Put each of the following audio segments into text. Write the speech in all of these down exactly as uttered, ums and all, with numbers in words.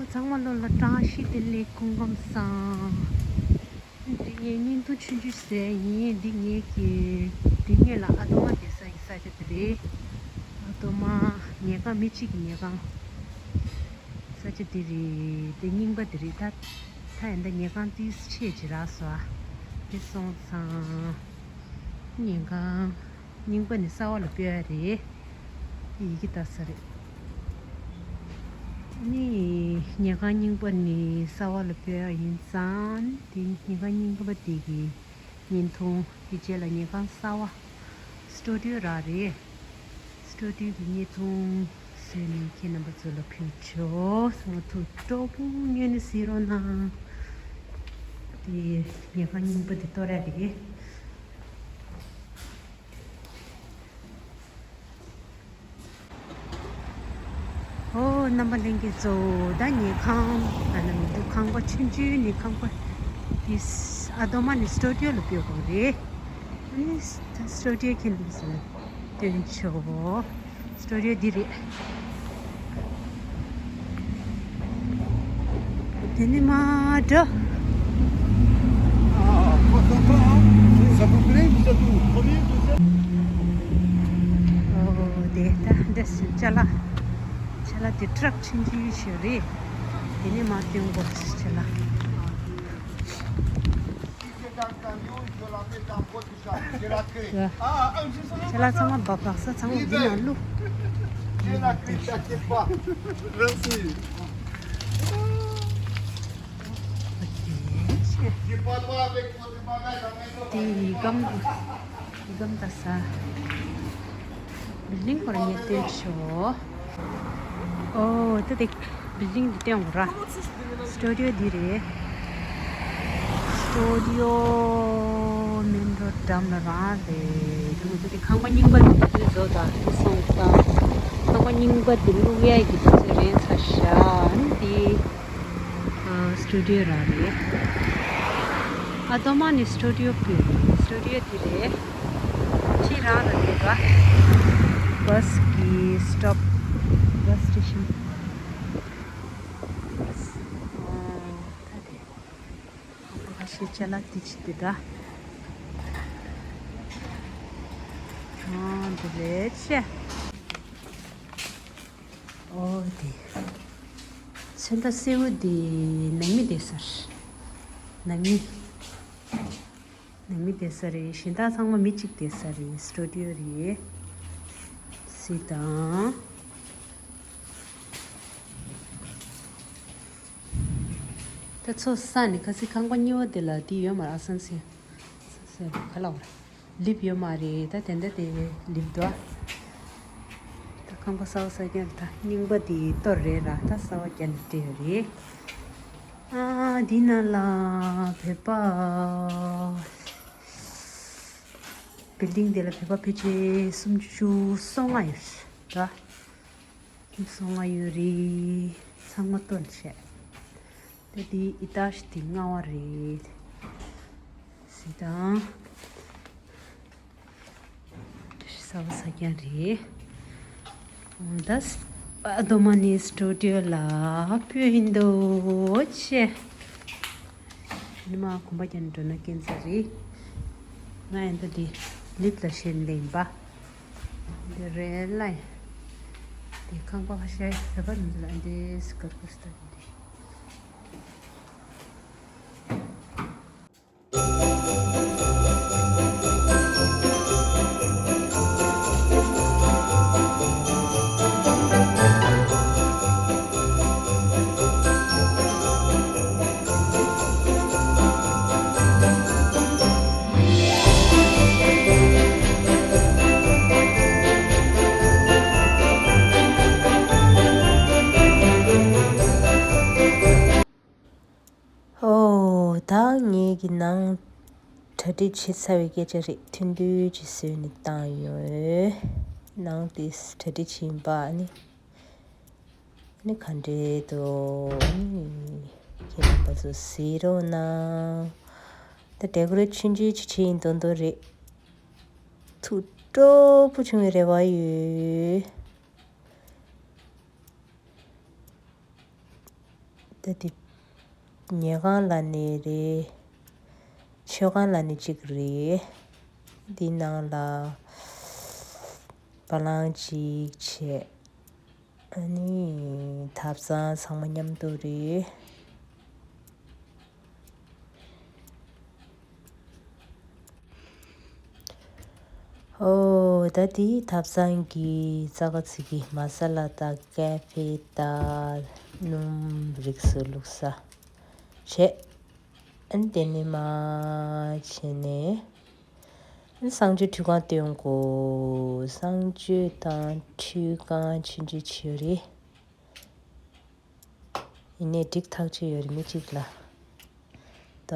ཚང་མ་ལོ་ལ་བཀྲ་ཤིས་བདེ་ལེགས། སྐུ་ཁམས་བཟང་། འདི་ངའི་བརྙན་ཐུང་ཆུང་ཆུང་བཟོས་ཡིན། འདི་ངའི་གི་འདི་ངེད་ལ་ཨ་དོ་མ་བསྡད་ས་ཡི་ས་ཆ་དེ་རེད། ཨ་དོ་མ་ཉལ་ཁང་མི་གཅིག་གི་ཉལ་ཁང་ས་ཆ་དེ་རེད། དེ་རྙིང་པ་དེ་རེད། ད་ད་ཡིན་ད་ཉལ་ཁང་ཏིས་ཆེ་ཇི་རག་སོ་ཨ། དེ་སོང་ཙང་ཉལ་ཁང་རྙིང་པ་ནས་གསར་བ་ལ་སྤོས་ཡ་རེད། ཡི་གེ་ལྟ་ས་རེད། ནི་ཉལ་ཁང་རྙིང་པ་ནས་གསར་བ་ལ་སྤོས་ཡ་ཡིན་ཙང་དེ་ཉལ་ཁང་རྙིང་པ་དེ་གི་བརྙན་ཐུང་དེ་རྗེས་ལ་ཉལ་ཁང་གསར་བ་སི་ཊུ་ཌི་ཡོ་རག་རེད། སི་ཊུ་ཌི་ཡོ་གི་བརྙན་ཐུང་བཟོས་ནས་ཁྱེད་རྣམ་པ་ཚོ་ལ་ཕུལ་ཆོག་ཚང་མ་ཐུགས་སྤྲོ་པོ་ཉོས་ནས་གཟིགས་རོགས་གནང་། དེ་ཉལ་ཁང་རྙིང་པ་དེ་གཏོར་ཡ་རེད། ཨོ་རྣམ་པ་ལྷན་རྒྱས་ཚོ། ད་ཉལ་ཁང་ཨ་ན་མི་འདུག་ཁང་པ་ཆུང་ཆུང་ནི་ཁང་པ་དེ་ཨ་དོ་མ་ནི་སི་ཊུ་ཌི་ཡོ་ལ་སྤོས་དགོས་རེད། ཨ་ནི་སི་ཊུ་ཌི་ཡོ་ཁྱེད་རྣམ་པ་ཚོ་ལ་སྟོན་ཆོག་སི་ཊུ་ཌི་ཡོ་འདི་རེད། དེ་ནི་མ་འགྲོ། ཨོ་དེ་ད་འདི་ཅ་ལག་ཅ་ལག་དེ་ཊྲག་ཆུང་ཆུང་ཞིག་རེད། དེ་ནི་མ་སྟོན་དགོས་ཅ་ལག་ཅ་ལག་ཚང་མ་འབབ་ལགས་ས་ཚང་མ་འདི་ན་བླུགས། དེ་ཡི་གམ་ཡི་གམ་ད་ས་བིལ་ཌིང་སྐོར་ངས་སྟོན་ཆོག་ཨོ་ད་དེ་བིལ་ཌིང་འདི་སྟོན་དགོས་ར། སི་ཊུ་ཌི་ཡོ་འདི་རེད། སི་ཊུ་ཌི་ཡོ་མེན་རོ་ཌི་འགྲམ་ལ་རང་རེད། དེ་མ་གཏོགས་དེ་ཁང་པ་རྙིང་པ་འདི་འདི་བཟོ་དང་འདི་སོང་ཙང་ཁང་པ་རྙིང་པ་འདི་བླུག་ཡས་ཀྱི་དུས་ཚོད་རན་ཚར་ཤག་ཨ་ནི་འདི་ཨ་སི་ཊུ་ཌི་ཡོ་རང་རེད། ཨ་དོ་མ་ནི་སི་ཊུ་ཌི་ཡོ་ཕུལ་རེད། སི་ཊུ་ཌི་ཡོ་འདི་རེད། ཕྱི་རང་ལ་འདུག་ག་བྷ་སི་གི་སི་ཊོབ། བྷ་སི་སི་ཊེ་ཤན། ཨ་ད་དེ། ཁ་ཤས་ཅ་ལག་དེ་ཅི་དེ་ད། ཨ་འདི་རེད་ཤག་ཨོ་དེ། ཚོན་མདོག་སེར་པོ་དེ་ནང་མི་བསྡད་ས་རེད། ནང་མི། ནང་མི་བསྡད་ས་རེད། གཞན་དག་ཚང་མ་མི་གཅིག་བསྡད་ས་རེད། སི་ཊུ་ཌི་ཡོ་རེད། གཟིགས་དང་། ད་ཚོ་ས་ནི་ཁ་སི་ཁང་པ་གཉིས་པ་དེ་ལ་དེ་ཡོད་མ་རེད། ཨ་སན་སི། སན་སི་ག་ལ་བ་རེད། ལིབ་ཡོད་མ་རེད། ད་དེ་འདྲ་དེ་ལིབ་འདུག་ད་ཁང་པ་གསར་པ་གསར་རྐྱང་ད་རྙིང་པ་དེ་གཏོར་རེད་ར། ད་གསར་པ་རྒྱབ་ནས་སྤྲད་ཡོད་རེད། ཨ་འདི་ནང་ལ་བོད་པ་བིལ་ཌིང་དེ་ལ་བོད་པ་ཕལ་ཆེར་སུམ་ཅུ་སོ་ལྔ་ཡོད་རེད། སོ་ལྔ་ཡོད་རེད། ཚང་མ་སྟོན་བྱས། ད་འདི་ཨི་ཏཱ་ཤི་དེ་ལྔ་པ་རེད། གཟིགས་དང་། གསར་པ་གསར་རྐྱང་རེད། ད་ཨ་དོ་མ་ནི་སི་ཊུ་ཌི་ཡོ་ལ་སྤོས་ཡིན་འདུག་ཅེས། ཉི་མ་གོམ་པ་རྒྱབ་ནས་འགྲོ་ན་སྐྱིད་ས་རེད། ང་ཡང་ད་འདི་ལིབ་ལ་ཞེན་ལེན་པ། འདི་རེད་ལ། འདི་ཁང་པ་ཁ་ཤས་ཟ་བར་མི་ལ་འདི་སི་ཀར་ཀར་སྟ་འདི། ཨོ། ད་ངེད་ཀྱི་ནང་གྲ་སྒྲིག་བྱེད་ཚར་བའི་སྐད་ཆ་རེད། ཐུང་ཐུང་ཅིག་བཟོས་ནས་བཏང་ཡོད། ནང་དེ་གྲ་སྒྲིག་བྱེད་ཡིན་པ་ཨ་ནི། ཨ་ནི་ག་འདྲས་འདུག་ཨ་ནི་ཁྱེད་རྣམ་པ་ཚོ་གཟིགས་རོགས་གནང་། ད་ཌེ་ཀོ་རེ་ཊི་ཆུང་ཆུང་ཅིག་བྱེད་ཡིན་མདོག་མདོག་རེད། ཐུགས་སྤྲོ་པོ་བྱུང་བའི་རེ་བ་ཡོད། ད་དེ་ཉལ་ཁང་ལ་ནི་རེད། མཆོད་ཁང་ལ་ནི་གཅིག་རེད། འདི་ནང་ལ་བ་ལང་གཅིག་བྱས། ཨ་ནི་ཐབ་ཚང་ཚང་མ་མཉམ་དུ་རེད། ཨོ། ད་དེ་ཐབ་ཚང་གི་རྩ་ཁ་ཚིག་གི་མ་ས་ལ་དང་ཀ་ཧྥེ་དང་སྣུམ་རིགས་སུ་བླུགས་ས་བྱས། ཨ་ནི་དེ་ནས་མར་བྱས་ནས། གསང་སྤྱོད་ཁྲུས་ཁང་སྟོན་དགོས། གསང་སྤྱོད་དང་ཁྲུས་ཁང་ཆུང་ཆུང་བྱས་ཡོད་རེད། ཡིན་ནའི་འགྲིག་ཐག་ཆོད་ཡོད་རེད། མི་གཅིག་ལ་ད།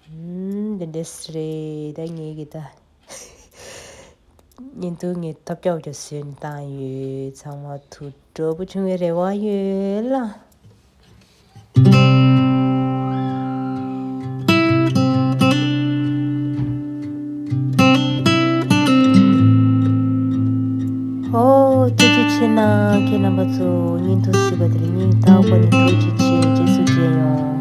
ཨུམ། འདི་འདྲས་རེད། ད་ངེད་ཀྱི་ད་བརྙན་ཐུང་ངས་ཐབས་སྐྱོ་བོ་བཟོས་ནས་བཏང་ཡོད། ཚང་མ་ཐུགས་སྤྲོ་པོ་བྱུང་བའི་རེ་བ་ཡོད་ལ། ཨོ། ཐུགས་རྗེ་ཆེ་གནང་། ཁྱེད་རྣམ་པ་ཚོ་བརྙན་ཐུང་གཟིགས་པ་དེར་སྙིང་ཐག་པ་ནས་ཐུགས་རྗེ་ཆེ། རྗེས་སུ་མཇལ་ཡོང་།